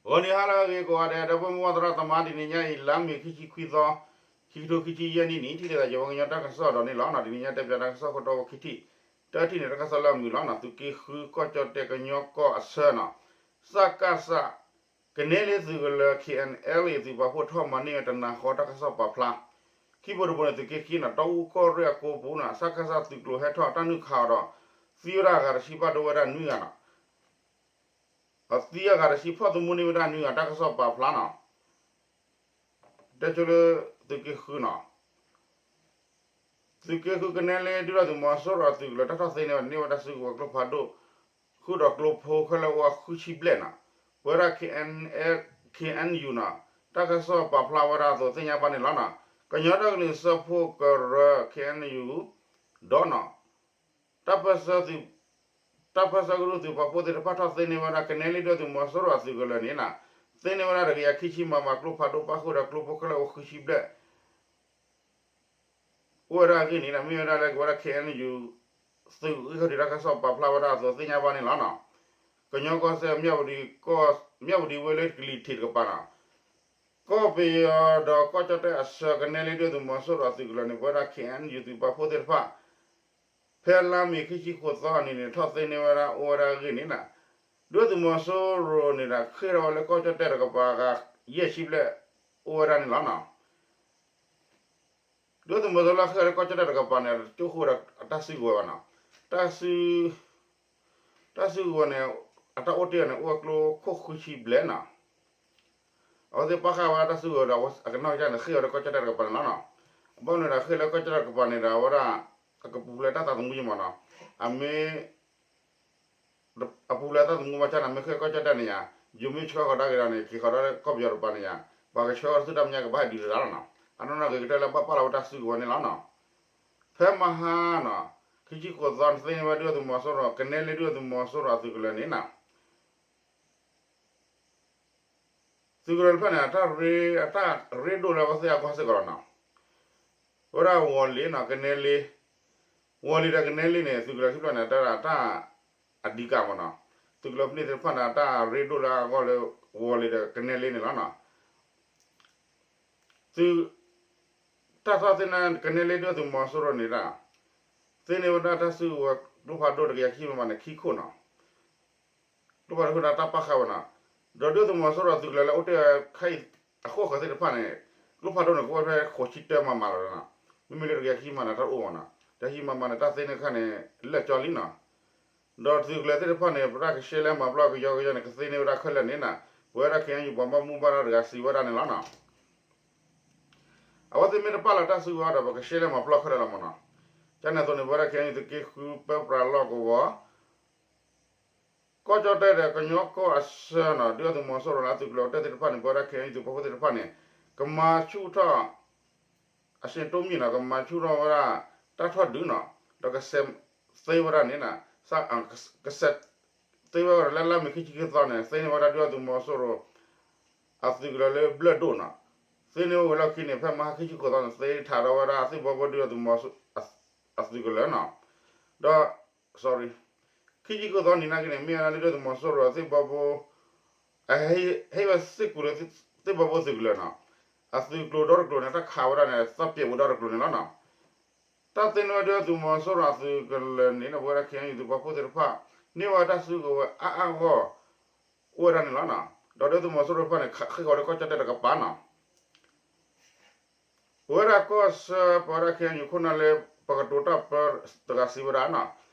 ဂီၤနံၤဟါလၢအဂ့ၤကိးဂၤဒဲး ဒီပုၢ်ဝဲၢ်သရၣ်သမါ တနံၤညါအံၤ လါမ့ၤ ခံဆံခွံသီ ခံကထိခံဆံယဲၢ်နံၣ်န့ၣ် ထံၣ်လိာ်သးယဝဲကညီတၢ်ကစီၣ်ဒီးန့ၣ်လီၤ. တနံၤညါတဲပၠးတၢ်ကစီၣ်ခိၣ်တီဝဲခံထံၣ်, တထံၣ်န့ၣ် တၢ်ကစီၣ်လၢအမုာ်လီၤနီၤ. သုးက့ဃုကီၢ်ကၠီၣ်တဲၣ်ကညီကီၢ်အဆၢနီၤ, စကစ ကနဲလ့သုးကလၢၤ KNLA သုးပာ်ဖှိၣ်ထီၣ်မၤန့ၢ်ဝဲတနၤဃီတၢ်ကစီၣ်ပာ်ဖျါ, ခံဘိတဘိန့ၣ် သုးက့ခံနီၤ တီအူကီၢ်ရ့ၣ်အကိပူၤနီၤ စကစ သုးကျိၤဟဲထီၣ်တၢ်နုာ်ခးအီၤဒီး သံဝဲဒၣ်အဂၤတဆံ ဘၣ်ဒိဝဲဒၣ်နွံဂၤနီၤ အသံအဂၤတဆံ ဖီၣ်သမူန့ၢ်ဝဲဒၣ်နွံဂၤ တၢ်ကစီၣ်ပာ်ဖျါနီၤ. တဲဆိလၢ သုးက့ဃုနီၤ, သုးက့ဃုကနဲလ့ ဒုၣ်ဒါသုးမီၤစိရိၤအသုးကလၢၤ တၢ်ထီၣ်သ့န့ၢ်ဝဲဒၣ်တၢ်စုကဝဲၤကျိဖးဒိၣ် ဃုာ်ဒီးကျိဖိခဲလၢာ်အိၣ်ဝဲဃုဆံဘျဲၣ်နီၤ, ပဝဲဒၣ် KNU နီၤ တၢ်ကစီၣ်ပာ်ဖျါဝဲဒၣ်အသိးသ့ၣ်ညါဘၣ်န့ၣ်လီၤနီၤ. ကညီဒီကလုာ်စၢဖှိၣ်ကရၢ KNU ဒီးနီၤ တၢ်ပၢၢ်ဆၢကရူၢ်သုးပာ်ဖှိၣ်သ့ၣ်တဖၣ် ထီၣ်သ့န့ၢ်ဝဲဒၣ်ကနဲလ့ဒုၣ်ဒါသုးမီၤစိရိၤအသုးကလၢၤန့ၣ်နီၤ, သ့န့ၢ်ဝဲဒၣ်တကယၤခံဆံ မမ ကျိဖးဒိၣ် ပၣ်ဃုာ်ဒီးကျိဖိခဲလၢာ်အိၣ်ဃုဆံဘျဲၣ် အိၣ်ဝဲဒၣ်အဂ့ၢ်န့ၣ် မ့ၢ်ဝဲဒၣ်လၢကဝဲဒၣ် KNU သုးအုၣ်ကီၤဒံးတၢ်ကစီၣ်ပာ်ဖျါဝဲဒၣ်အသိးသ့ၣ်ညါဘၣ်န့ၣ်လီၤနီၤ. ကညီကီၢ်စဲၣ် မၠၣ်ဝတံၤဝ့ၢ်လၢကလံၤထံးတကပၤနီၤ, ကီၢ်ပယီၤဒီးကီၢ်ကၠီၣ်တဲၣ်အဆၢ ကနဲလ့ဒုၣ်ဒါသုးမီၤစိရိၤအသုးကလၢၤန့ၣ် ပဝဲဒၣ် KNU သုးပာ်ဖှိၣ်သ့ၣ်တဖၣ် ဖဲလါမ့ၤ ခံဆံဃိးသီအနံၤန့ၣ် ထီၣ်သ့န့ၢ်ဝဲဒၣ်အိၣ်ဝဲဒၣ်အဂ့ၢ်န့ၣ်နီၤ, ဒုၣ်ဒါသုးမီၤစိရိၤန့ၣ်ဒီး ဃ့ၢ်ထီၣ်ဝဲလၢကီၢ်ကၠီၣ်တဲၣ်တကပၤအဂၤ ယဲၢ်ဆံဘျဲၣ် အိၣ်ဝဲဒၣ်န့ၣ်လီၤနီၤ. ဒုၣ်ဒါသုးမီၤစိရိၤလၢဃ့ၢ်လၢကီၢ်ကၠီၣ်တဲၣ်တကပၤန့ၣ် ကၠိဃိဒီးအတၢ်စုကဝဲၤဘၣ်နီၤ, တၢ်စုကဝဲၤန့ၣ် အတၢ်အိၣ်တ့ၢ်အီၤန့ၣ် အိၣ်ဝဲကျိခိၣ်ဃုဆံဘျဲၣ်နီၤ. အဝဲသ့ၣ်ပာ်ဃာ်ဝဲဒၣ်တၢ်စုကဝဲၤဒီး အကနီၢ်ကစၢ်န့ၣ် ဃ့ၢ်ဝဲလၢကီၢ်ကၠီၣ်တဲၣ်တကပၤန့ၣ်လီၤနီၤ. အဘၣ်မနုၤဒီးဃ့ၢ်လၢကီၢ်ကၠီၣ်တဲၣ်တကပၤန့ၣ်ဒီး အဝဲဒၣ် အကပူၤဖျဲးတၢ်သးသမူယမးနီၤ, အမ့ၢ် အပူၤဖျဲးတၢ်သးသမူဘၣ်ဆၣ်န့ၣ် မ့ၢ်ဃ့ၢ်ကီၢ်ကၠီၣ်တဲၣ်န့ၣ်ယါ, ယိၤမ့ၢ်ဆှၢဃီၤဒၣ်က့ၤဒီးန့ၣ် က့ၤဃီၤဒီးကီၢ်ပယီၤတကပၤန့ၣ်ယါ, ပှၤကဆှၢဃီၤတၢ်ဆူၣ်တၢ်မဲာ်ညါကဘၣ်ဟဲဒုးတဒၣ်လီၤနီၤ. အနီၢ်နီၢ်ဂ့ၤကတၢၢ်လၢဘၣ်ပာ်လီၤဝဲတၢ်စုကဝဲၤန့ၣ်လီၤနီၤ. ဖဲမဟါနီၤ, ခံဆံဃိးသီန့ၣ် သ့န့ၢ်ဝဲဒုၣ်ဒါသုးမီၤစိရိၤ ကနဲလ့ဒုၣ်ဒါသုးမီၤစိရိၤအသုးကလၢၤန့ၣ်နီၤ သုးကလၢၤတဖျၢၣ်န့ၣ် အတၢ်ရ့ဒိၣ်လၢအဝဲသ့ၣ်အဂီၢ်စ့ၢ်ကီးလီၤနီၤ. ဝဲဒၣ်ဝီၤလ့ၤနီၤ ကနဲလ့, ဝီၤလ့ၤဒီးကနဲလ့န့ၣ် သုးကလၢၤခံဖျၢၣ်န့ၣ် တၢ် တၢ်အဒံးကးမးနီၤ. သုးကလၢၤဖဲန့ၣ်သ့ၣ်တဖၣ်န့ၣ် အတၢ်ရ့ဒိၣ်လၢအဂီၢ်လၢ ဝီၤလ့ၤဒီးကနဲလ့န့ၣ်လီၤနီၤ. သုး တၢ်ထီၣ်သ့န့ၢ်ကနဲလ့ဒုၣ်ဒါသုးမီၤစိရိၤန့ၣ်ဒၣ် သ့န့ၢ်ဝဲဒၣ်တၢ်စုကဝဲၤကျိဖးဒိၣ်တကယၤခံဆံမမန့ၣ် ခံခိၣ်နီၤ. ကျိဖးဒိၣ်ဃုာ်ဒီးတၢ်ပာ်ဃာ်ဝဲနီၤ. ဒီးဒုၣ်ဒါသုးမီၤစိရိၤသုးကလၢၤလၢအိၣ်တ့ၢ်ဝဲခဲအံၤ အခိၣ်ဃၢၤသ့ၣ်တဖၣ်န့ၣ် ကျိဖးဒိၣ်န့ၣ် ကအိၣ်ဖဲဃိးဆံတၢမမလီၤနီၤ. မ့မ့ၢ်လၢတကယၤခံဆံမမန့ၣ် တၢ်တအိၣ်ဘၣ်နီၤ. တကယၤခံဆံမမန့ၣ် တၢ်သ့န့ၢ်အခါန့ၣ် လၢာ်ကၠီလံနီၤ. ဒီးသုးကလၢၤသ့ၣ်တဖၣ်န့ၣ် ပတၢ်ကရှဲလဲမၤပျီကယီကယီန့ၣ် ကသ့န့ၢ်ဝဲဒၣ်ခဲလၢာ်န့ၣ်နီၤ. ပဝဲဒၣ် ခ့ၣ်အဲၣ်ယူၣ် ပှၤဘၣ်မူဘၣ်ဒါတဂၤစံးဝဲဒၣ်န့ၣ်လီၤနီၤ. အဝဲသ့ၣ်မ့ၢ်တပာ်လီၤတၢ်စုကဝဲၤဒီး ပကရှဲလဲမၤပျီခဲလၢာ်လီၤမးနီၤ. ကန့ၣ်အသိးန့ၣ် ပဝဲဒၣ် ခ့ၣ်အဲၣ်ယူၣ် သုးက့ဃုပၢပြးလီၢ်ကဝီၤ ကီၢ်ကၠီၣ်တဲၣ်ဒီးကညီကီၢ်အဆၢနီၤ ဒုၣ်ဒါသုးမီၤစိရိၤလၢအသုးကလၢၤအိၣ်တ့ၢ်သ့ၣ်တဖၣ်န့ၣ် ပဝဲဒၣ် ခ့ၣ်အဲၣ်ယူၣ် သုးပာ်ဖှိၣ်သ့ၣ်တဖၣ်န့ၣ် ကမၤဆူၣ်ထီၣ် အဆ့ၣ်တိၢ်မံၤနီၤ ကမၤဆူၣ်ထီၣ်ဝဲဒၣ် တၢ်ထီၣ်ဒုးနီၤ ဒီးကစဲးသ့ဝဲဒၣ်န့ၣ် ကစဲးသ့ဝဲဒၣ်လၢလါမ့ၤခံဆံခံသီန့ၣ် သ့န့ၢ်ဝဲဒၣ်ဒုၣ်ဒါသုးမီၤစိရိၤ အသုးကလၢၤလၢဘျၢၣ်ဒိၣ်နီၤ. သ့န့ၢ်ဝဲဝံၤလီၢ်ခံန့ၣ် ဖဲမဟါခံဆံဃိးသီန့ၣ် သ့ထီၣ်ထီၣ်ဝဲဒၣ်သ့ၣ်ဘီဘိဒုၣ်ဒါသုးမီၤစိရိၤ အသုးကလၢၤနီၤ. ဒီး sorry ခံဆံဃိးသီနံၤနာ်က့န့ၣ် မ့ၢ်ဝဲဒၣ်လၢဒုၣ်ဒါသုးမီၤစိရိၤသ့ၣ်ဘီဘိ အဟ့ၣ်ဝဲစ့ၢ်ကီးလၢသ့ၣ်ဘီဘိသုးကလၢၤနီၤ. အသုးကျိၤဒီတကျိၤန့ၣ် တၢ်ခးဝဲဒၣ်န့ၣ် သးပျဲးဝဲဒီတကျိၤန့ၣ်လီၤနီၤ. တၢ်သ့န့ၢ်ဝဲဒုၣ်ဒါသုးမီၤစိရိၤအသုးကလၢၤန့ၣ် ပဝဲဒၣ် ခ့ၣ်အဲၣ်ယူၣ် သုးပာ်ဖှိၣ်သ့ၣ်တဖၣ် န့ၢ်ဝဲတၢ်စုကဝဲၤအါအါဂီၢ် အိၣ်ဝဲဒၣ်န့ၣ်လီၤနီၤ. ဒီးဒုၣ်ဒါသုးမီၤစိရိၤတဖၣ်န့ၣ် ခးဃ့ၢ်ဃီၤလၢကီၢ်ကၠီၣ်တဲၣ်တကပၤနီၤ. ပဝဲဒၣ်ကီၢ်ဆၢ ပဝဲဒၣ် ခ့ၣ်အဲၣ်ယူၣ် ခိၣ်နၢ်လၢပကတိၤတၢ်ပၢတဂၤစံးဝဲဒၣ်နီၤ,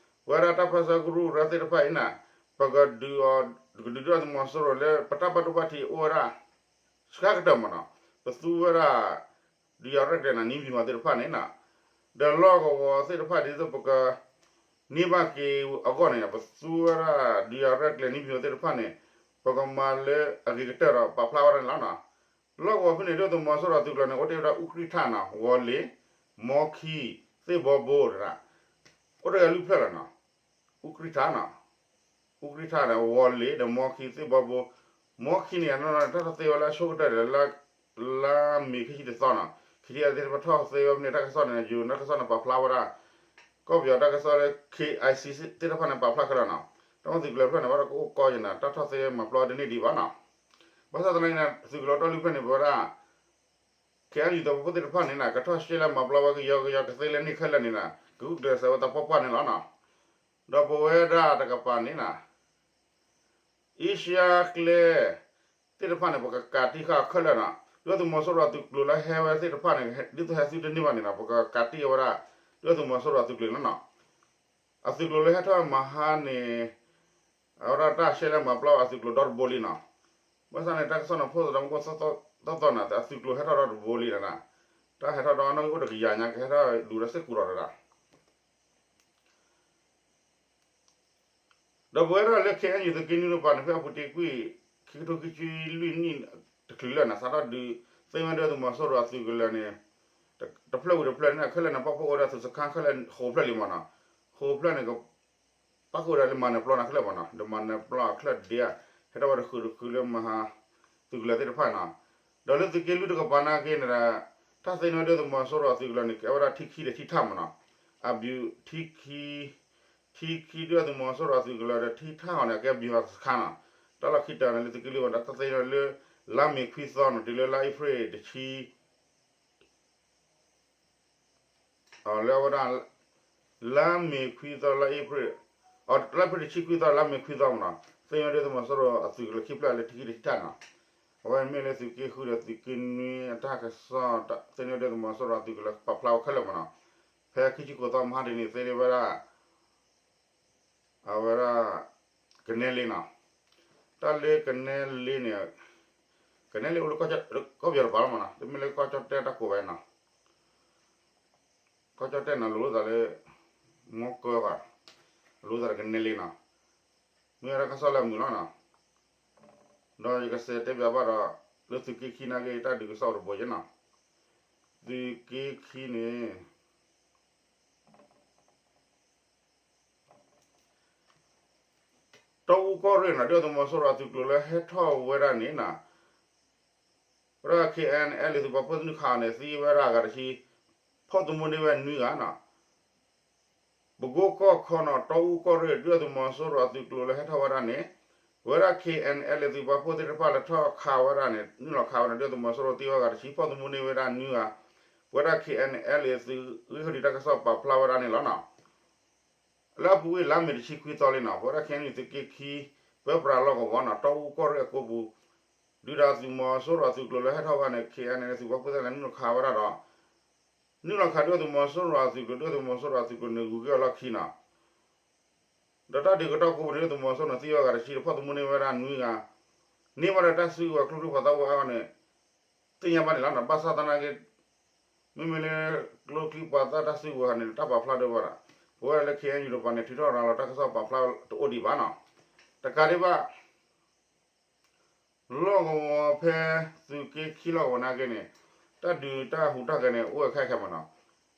ပဝဲဒၣ်တၢ်ပၢဆှၢကရူၢ်ကရၢသ့ၣ်တဖၣ်အံၤန့ၣ် ပကဒုးအီၤ ကဒုးဒုၣ်ဒါသုးမီၤစိရိၤလၢ ပတၢ်ဘၣ်ဒိဘၣ်ထံးအိၣ်ဝဲဒၣ် ဆှါကတၢၢ်မးနီၤ, ပသူဝဲဒၣ် ဒုးယၤရဲၣ်ကျဲၤနၤ နံမံၤမးသ့ၣ်တဖၣ်န့ၣ်နီၤ, ဒီးလီၢ်ကဝီၤသ့ၣ်တဖၣ်ဒ်သိးပက န့ၢ်ဘၣ်က့ၤအဂီၢ်န့ၣ် ပသူဝဲဒၣ် ဒုးယၤရဲၣ်ကျဲၤ နံမံၤမးသ့ၣ်တဖၣ်န့ၣ် ပကမၤလၢအဂ့ၤကတၢၢ်ဒီးပာ်ဖျါဝဲဒၣ်န့ၣ်လီၤနီၤ. လီၢ်ကဝီၤဖဲန့ၣ် ဒုၣ်ဒါသုးမီၤစိရိၤအသုးကလၢၤန့ၣ် အိၣ်တ့ၢ်ဝဲဒၣ်အူကြံၣ်ထၣ်နီၤ, ဝီၤလ့ၤ, မီခံ, သ့ၣ်ဘီဘိတဒၣ်, အိၣ်တ့ၢ်ဝဲလွံၢ်ဖျၢၣ်လီၤနီၤ. အူကြံၣ်ထၣ်နီၤ, အူကြံၣ်ထၣ်ဒီး ဝီၤလ့ၤဒီးမီခံ သ့ၣ်ဘီဘိ, မီခံန့ၣ် အနီၢ်နီၢ်န့ၣ် တၢ်ထီၣ်သ့ဝဲလၢအဆိကတၢၢ်ဒီး လါမ့ၤခံဆံတသီနီၤ, ခံထံၣ်အသ့ၣ်တဖၣ်ထီၣ်သ့ဝဲဖဲန့ၣ် တၢ်ကစီၣ်န့ၣ် ယိၤတၢ်ကစီၣ်န့ၣ် ပာ်ဖျါဝဲဒၣ်, ကီၢ်ပယီၤတၢ်ကစီၣ်လၢ ခ့ၣ်အဲၣ်စံၣ် သ့ၣ်တဖၣ်န့ၣ် ပာ်ဖျါခဲလၢာ်နီၤ, တၢ်မ့ၢ်သုးကလၢၤဖျၢၣ်န့ၣ် ဘၣ်တကအိၣ်ကီယံၤနီၤ, တၢ်ထီၣ်သ့မၤပျီတန့ၢ်ဒံးဘၣ်နီၤ. ဘၣ်ဆၣ်သနာ်က့န့ၣ် သုးကလီၤတီၢ်လွံၢ်ဖျၢၣ်န့ၣ် ပဝဲဒၣ် ခ့ၣ်အဲၣ်ယူၣ် သုးပာ်ဖှိၣ်သ့ၣ်တဖၣ်န့ၣ် ကထီၣ်ရှဲလဲမၤပျီဝဲကယီကယီ ကသ့လၢန့ၢ်ခဲလၢာ်န့ၣ် ကဂုာ်ကျဲးစၢးဝဲသးပှၢ်ပှၢ်န့ၣ်လီၤနီၤ. ဒီးပဝဲဒၣ်တကပၤန့ၣ် အ့ရှါကျဲသ့ၣ်တဖၣ်န့ၣ် ပကကးတံၢ်ဃာ်ခဲလၢာ်နီၤ. ဒုၣ်ဒါသုးမီၤစိရိၤအသုးကျိၤလၢဟဲဝဲသ့ၣ်တဖၣ်န့ၣ် ဒ်သိးဟဲသုတန့ၢ်ဘၣ်န့ၣ်နီၤ ပကကးတံၢ်ဝဲဒၣ် ဒုၣ်ဒါသုးမီၤစိရိၤအသုးကျိၤလီၤနီၤ. အသုးကျိၤလၢဟဲထီၣ်မဟါန့ၣ် အဝဲဒၣ်တၢ်ရှဲလဲမၤပျီအသုးကျိၤဒီတဘိလံနီၤ. ဘၣ်ဆၣ်န့ၣ် တၢ်ကစီၣ်န့ၣ် ဖိသဒီးမူခိၣ်သီသီန့ၣ် အသုးကျိၤဟဲထီၣ်ဒီတဘိလံနီၤ. တၢ်ဟဲထီၣ်ဒီးနီၣ်ဂံၢ်အိၣ်တကယၤညါ ကဟဲထီၣ်ဒုးဒီးစ့ၢ်ကီးဒီးတဒၣ် ဒီးပဝဲဒၣ်လၢ ခ့ၣ်အဲၣ်ယူၣ် သုးက့နွံတကပၤန့ၣ် ဖဲအပူၤတ့ၢ်ကွံာ် ခံကထိခံဆံလွံၢ်နံၣ်တချုးလၢာ်န့ၣ် စးထီၣ်ဒုးသ့ၣ်ညါဒုၣ်ဒါသုးမီၤစိရိၤအသုးကလၢၤန့ၣ် တဖျၢၣ်ဝံၤတဖျၢၣ်န့ၣ် ခဲလၢာ်န့ၣ် ပၣ်ဖှိၣ်ဝဲဒၣ်သုးစခါခဲလၢာ်ဃိးဖျၢၣ်လံမ့ၢ်နီၤ. ဃိးဖျၢၣ်န့ၣ် ပၣ်ဃုာ်ဝဲဒၣ်လၢမၤနၢၤပျီန့ၣ်ခဲလၢာ်မ့ၢ်နီၤ. ဒီးမၤနၢၤပျီအချၢၣ်ဒ့ဧါ ဟဲထီၣ်ဝဲတဃုာ်တဃုာ်လၢမဟါ သုးကလၢၤသ့ၣ်တဖၣ်နီၤ. ဒီးလၢသုးက့လွံၢ်တကပၤနာ်က့န့ၣ်ဒီး တၢ်သ့ၣ်ညါဒုၣ်ဒါသုးမီၤစိရိၤအသုးကလၢၤန့ၣ် ကဲဝဲဒၣ်ထံခံဒီးထံထၣ်မ့ၢ်နီၤ. အဘျုးထံခံ ထံခံဒုၣ်ဒါသုးမီၤစိရိၤအသုးကလၢၤဒီးထံထၣ်အီၤန့ၣ် အကဲဘံၣ်ဟီၣ်စခါနီၤ. တၢ်လီၢ်ခံတၢၢ်န့ၣ်လၢသုးက့လွံၢ်ဝဲဒၣ် တၢ်သ့ၣ်ညါလၢ လါမ့ၤခွံသီနီၤ တုၤလၢလါအ့ဖြ့ၣ်တဆံ လၢအဝဲဒၣ် လါမ့ၤခွံသီ လါအ့ဖြ့ၣ် လါအ့ဖြ့ၣ်တဆံခွံသီ လါမ့ၤခွံသီမ့ၢ်နီၤ. သ့ၣ်ညါဒုၣ်ဒါသုးမီၤစိရိၤအသုးကလၢၤခံဖျၢၣ်လၢထံခံဒီးထံထၣ်နီၤ. အဝဲမ့ၢ်လၢသုးက့ဃုဒီးသုးက့နွံအတၢ်ကစီၣ် သ့ၣ်ညါဒုၣ်ဒါသုးမီၤစိရိၤအသုးကလၢၤပာ်ဖျါဝဲခဲလၢာ်မ့ၢ်နီၤ. ဖဲခံဆံဃိးသီမဟါတနံၤသ့ၣ်ညါဝဲဒၣ် အဝဲဒၣ် ကနဲလ့နီၤ. တၢ်လၢကနဲလ့န့ၣ် ကနဲလ့အိၣ်လၢ ကီၢ်ပယီၤတပၤလီၤမ့ၢ်နီၤ. တမ့ၢ်လၢကီၢ်ကၠီၣ်တဲၣ်တၢ်ကိးဝဲနီၤ. ကီၢ်ကၠီၣ်တဲၣ်န့ၣ် လိၤလိာ်သးလၢ မီကၢဘၣ်, လိၤလိာ်သးလၢကနဲလ့နီၤ. မ့ၢ်ဝဲဒၣ်တၢ်ကစီၣ်လၢအမုာ်လီၤနီၤ. ဒီးယကစးတဲပၠးဘၣ်ဒီး လၢသုးက့ခံနာ်က့ တၢ်ဒုးကစီၣ်အိၣ်တဘိယဲနီၤ. သုးက့ခံန့ၣ် တီအူကီၢ်ရ့ၣ်နီၤ ဒုၣ်ဒါသုးမီၤစိရိၤအသုးကျိၤလၢဟဲထီၣ်ဝဲဒၣ်န့ၣ်နီၤ, ဝဲဒၣ် ခ့ၣ်အဲၣ်အဲၣ်လ့ၣ် သုးပာ်ဖှိၣ်သနူၣ်ခးအီၤန့ၣ် သံဝဲဒၣ်အဂၤတဆံ, ဖီၣ်သမူန့ၢ်ဝဲနွံဂၤနီၤ. ပကိကီၢ်ခီနီၤ တီအူကီၢ်ရ့ၣ် ဒုၣ်ဒါသုးမီၤစိရိၤအသုးကျိၤလၢဟဲထီၣ်ဝဲဒၣ်န့ၣ်, ပဝဲဒၣ် ခ့ၣ်အဲၣ်အဲၣ်လ့ၣ် သုးပာ်ဖှိၣ်သ့ၣ်တဖၣ်လၢထီၣ်ခးဝဲဒၣ်န့ၣ် နုာ်လီၤခးဝဲန့ၣ် ဒုၣ်ဒါသုးမီၤစိရိၤသံဝဲအဂၤတဆံ ဖီၣ်သမူန့ၢ်ဝဲဒၣ်နွံဂၤ, ပဝဲဒၣ် ခ့ၣ်အဲၣ်အဲၣ်လ့ၣ် သုးဂံၢ်ခီၣ်ဒံးတၢ်ကစီၣ်ပာ်ဖျါဝဲဒၣ်န့ၣ်လီၤနီၤ. လၢအပူၤကွံာ်လါမ့ၤတဆံခွံသီလံနီၤ ပဝဲဒၣ် ခ့ၣ်အဲၣ်ယူၣ် သုးက့ခံ ပၢပြးလီၢ်ကဝီၤနီၤ တီအူကီၢ်ရ့ၣ်အကိပူၤ, ဒုၣ်ဒါသုးမီၤစိရိၤအသုးကျိၤလၢဟဲထီၣ်ဝဲန့ၣ် ခ့ၣ်အဲၣ်အဲၣ်လ့ၣ် သုးပာ်ဖှိၣ်သ့ၣ်တဖၣ်န့ၣ် နုာ်လီၤခးဝဲဒၣ်ဒီး နုာ်လီၤခးဒုၣ်ဒါသုးမီၤစိရိၤအသုးကျိၤ ဒုၣ်ဒါသုးမီၤစိရိၤအသုးကျိၤန့ၣ် ဂုၤက့ၤအီၤလီၢ်ခံနီၤ. ဒီးတၢ်ဒုးကတီၢ်ကိးပူၤန့ၣ် ဒုၣ်ဒါသုးမီၤစိရိၤန့ၣ် သံဝဲအဂၤတဆံဒီး ဖီၣ်သမူန့ၢ်ဝဲဒၣ်နွံဂၤ, န့ၢ်ဘၣ်ဒီးတၢ်စုကဝဲၤကျိချံမျိာ်သၣ်ဝဲအါဂီၢ်န့ၣ် သ့ၣ်ညါဘၣ်န့ၣ်လီၤနီၤ. ဘၣ်ဆၣ်သနာ်က့ မ့မ့ၢ်လၢကျိချံမျိာ်သၣ်တၢ်စုကဝဲၤန့ၣ် တၢ်ပာ်ဖျါဒိၣ်ဘၣ်ဒီး ပဝဲဒၣ်လၢ ခ့ၣ်အဲၣ်ယူၣ် တပၤန့ၣ် ထုးထီၣ်ရၤလီၤတၢ်ကစီၣ်ပာ်ဖျါတအိၣ်ဒံးဘၣ်နီၤ. တကးဒံးဘၣ် လီၢ်ကဝီၤဖဲသုးက့ခံလီၢ်ကဝီၤနာ်က့န့ၣ် တၢ်ဒုးတၢ်ဟူးတၢ်ဂဲၤန့ၣ် အိၣ်ဝဲခဲအံၤခဲအံၤမ့ၢ်နီၤ.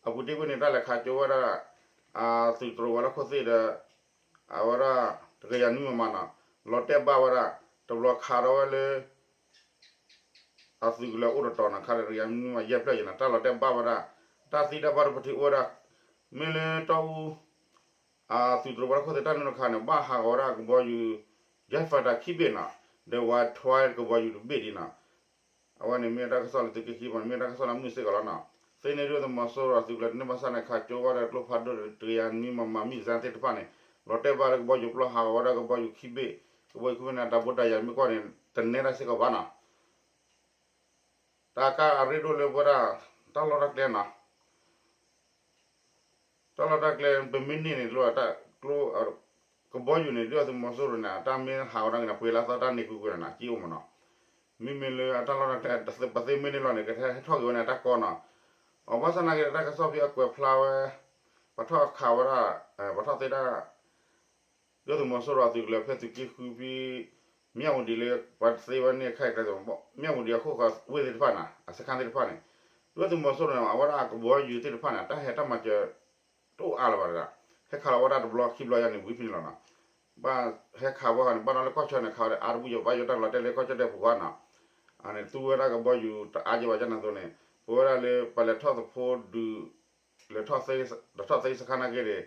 အပူၤတ့ၢ်ကွံာ်န့ၣ် တၢ်လဲၤခးကၠိဝဲဒၣ် သုးတြိၤဝဲၤလီၢ်ခိၣ်သ့ၣ်ဒီး အဝဲဒၣ် တကယၤနွံမမနီၤ လီၤတဲာ်ဘၣ်ဝဲဒၣ် တဘျီခးထီၣ်ဝဲလၢ အသုးကလၢၤအိၣ်တတီၤနီၤ ခးဒီးတကယၤနွံမယဲၢ်ဖျၢၣ်ယဲၢ်နီၤ တၢ်လီၤတဲာ်ဘၣ်ဝဲဒၣ် တၢ်သံတၢ်ဘၣ်တပထံၣ်အိၣ်ဝဲဒၣ် မ့ၢ်လၢတီအူ အသုးတြိၤဝဲၤလီၢ်ခိၣ်သ့ၣ်တၢ်နုာ်လီၤခးန့ၣ် ဘၣ်ဟးဂီၤဝဲဒၣ်ကဘီယူၤ Jet Fighter ခံဘ့ၣ်နီၤ ဒီး Y twelve ကဘီယူၤတဘ့ၣ်ဒံးနီၤ. အဝဲန့ၣ်မ့ၢ်တၢ်ကစီၣ်လၢသုးက့ခံပူၤန့ၣ် မ့ၢ်တၢ်ကစီၣ်လၢမုၢ်စ့ၢ်ကီးလီၤနီၤ. သ့ၣ်န့ၣ်ဒုၣ်ဒါသုးမီၤစိရိၤအသုးကလၢၤန့ၣ် ဘၣ်ဆၣ်န့ၣ် ခးကၠိဝဲဒၣ်ကျိဖးဒိၣ်ဒီး တကယၤနွံမမ မံၣ်စၢ်သ့ၣ်တဖၣ်န့ၣ် လီၤတဲာ်ဘၣ်လၢကဘီယူၤပျီ ဟးဂီၤဝဲဒၣ်ကဘီယူၤခံဘ့ၣ် ကဘီယူၤခံဘ့ၣ်န့ၣ် တၢ်ဘိးတၢ်ယၤမ့ၢ်ကွၢ်န့ၣ် တနဲဒၣ်စ့ၢ်ကီးဘၣ်နီၤ. တၢ်ကါအရ့ဒိၣ်လၢပဝဲဒၣ် တၢ်လီၢ်တၢ်ကျဲနီၤ တၢ်လီၢ်တၢ်ကျဲ ပမ့ၢ်န့ၢ်န့ၣ် ကျိ ကဘီယူၤန့ၣ် ဒုၣ်ဒါသုးမီၤစိရိၤန့ၣ် အတၢ်မ့ၢ်ဟးဝဲဒၣ်က့ၤန့ၣ် ပှဲၤလၢသီတၢ်န့ၢ်ကွံာ်ကွံာ်န့ၣ်နီၤ ကံအိၣ်မးနီၤ. မ့မ့ၢ်လၢအတၢ်လီၢ်တၢ်ကျဲ ပသ့မ့ၢ်န့ၢ်လီၤန့ၣ် ကဟဲထီၣ်က့ၤဝဲန့ၣ် အတၢ်ကီနီၤ. အဘၣ်ဆၣ်နာ်က့ တၢ်ကစီၣ်ဖဲအကွဲးဖျါဝဲ ပှၤထီၣ်ခးဝဲဒၣ် ပှၤထီၣ်သ့ဒၣ် ဒုၣ်ဒါသုးမီၤစိရိၤအသုးကလၢၤဖဲသုးက့ဃုဖဲ မၠၣ်ဝတံၤလၢ ပှၤသ့ဝဲန့ၢ်ခဲအံၤကျဲ မၠၣ်ဝတံၤအခိၣ်ဃၢၤဝ့ၢ်သ့ၣ်တဖၣ်န့ၣ် အစခါသ့ၣ်တဖၣ်န့ၣ် ဒုၣ်ဒါသုးမီၤစိရိၤန့ၣ် အဝဲဒၣ်အကဘီယူၤသ့ၣ်တဖၣ်န့ၣ် တၢ်ဟဲတၢ်မၤစၢၤ တအိၣ်အါလၢၤဘၣ်ဒၣ် ဟဲခးလီၤဝဲဒၣ်တဘျီခံဘျီယါန့ၣ် ဝံၤဖဲန့ၣ်လီၤနီၤ. ဘၣ်ဟဲခးဝဲဃီန့ၣ် ဘၣ်နီၤလၢကီၢ်ဆၢန့ၣ် ခးဝဲဒၣ်အါတဘူၣ်ယဘၣ်ယိၣ်တၢ်လီၤတဲာ်လၢကီၢ်ကၠီၣ်တဲၣ်ပူၤဃီနီၤ. အန့ၣ် သူဝဲဒၣ်ကဘီယူၤတအါယဘၣ်ကၢ်နၤသိးန့ၣ် ပဝဲဒၣ်လၢပှၤလဲၤထီၣ်သဖိဒုး လဲၤထီၣ်သ လဲၤထီၣ်သ့စခါနာ်က့န့ၣ်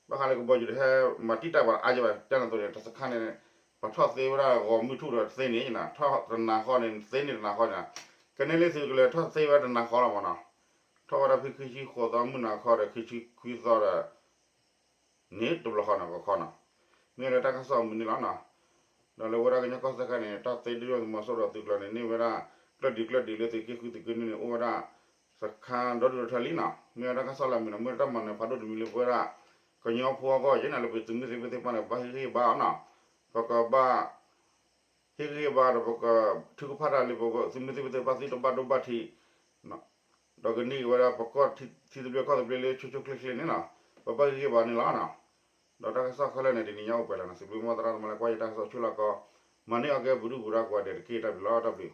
ဘၣ်ဃးလၢကဘီယူၤတဟဲမၤတံာ်တာ်ပှၤအါယဘၣ်ကၢ်နၤသိးန့ၣ် တၢ်စခါန့ၣ် ပှၤထီၣ်သ့ဝဲဒၣ်ဂီၤမုၢ်ထူၣ်ဒီးသ့န့ၣ်နီၤ, ထီၣ်တနၤဃီန့ၣ် သ့န့ၣ်တနၤဃီန့ၣ်, ကန့ၢ်လၢသုးကလၢၤထီၣ်သ့ဝဲတနၤဃီလီၤမးနီၤ, ထီၣ်ဝဲဒၣ်ဖဲခံဆံဃိးသီမုၢ်နၤခီဒီးခံဆံခွံသီဒီး န့ၣ်တဘျီဃီန့ၣ် ဂီၤခီနီၤ, မ့ၢ်ဝဲဒၣ်တၢ်ကစီၣ်အမုၢ်နံၤလီၤနီၤ. ဒီးလၢဝဲဒၣ်ကညီကီၢ်စဲၣ်ခါန့ၣ် တၢ်သ့ဒုၣ်ဒါသုးမီၤစိရိၤသုးကျိၤန့ၣ် န့ၢ်ဝဲဒၣ် ကျၢၢ်ဒံးကျၢၢ်ဒံးလၢသုးက့ဃုသုးက့နွံန့ၣ် အိၣ်ဝဲဒၣ် စခါဒီဒူၣ်ဒီထၢလံနီၤ, မ့ၢ်ဝဲဒၣ်တၢ်ကစီၣ်လၢအမုၢ်နီၤ, မ့ၢ်ဝဲဒၣ်တၢ်မၤနၢၤဖးဒိၣ်တမံၤလၢပဝဲဒၣ် ကညီဖိအဂီၢ်ယဲနီၤ, လၢပသုးမုၢ်သ့ၣ်ဘၣ်သ့ၣ်တဖၣ်န့ၣ် ပဘၣ်ဟ့ၣ်ဂံၢ်ဟ့ၣ်ဘါအီၤနီၤ, ပကဘၣ် ဟ့ၣ်ဂံၢ်ဟ့ၣ်ဘါဒီး ပကထုကဖၣ်တၢ်လၢပသုးမုၢ်သ့ၣ်ဘၣ်သ့ၣ်တဖၣ်သုတဘၣ်ဒိဘၣ်ထံး ဒီးကန့ၢ်က့ၤဝဲဒၣ်ပကီၢ်ထံထံသဘျ့ကီၢ်သဘျ့လၢဆိဆိချ့ချ့န့ၣ်နီၤ, ပဘၣ်ဟ့ၣ်ဂံၢ်ဟ့ၣ်ဘါန့ၣ်လီၤနီၤ. ဒီးတၢ်ကစီၣ်ခဲလၢာ်န့ၣ် တနံၤညါအိၣ်ပှဲၤလီၤနီၤ, စံးဘျုးမီၢ်သရၣ်သမါလၢကွၢ်ယတၢ်ကစီၣ်ဆူၣ်လီၤကီ, မၤန့ၢ်အီၤကဲပဒုၣ်ပဒါကိးဂၤဒဲးတက့ၢ် တၢ်ဘျုးလီၤ တၢ်ဘျုး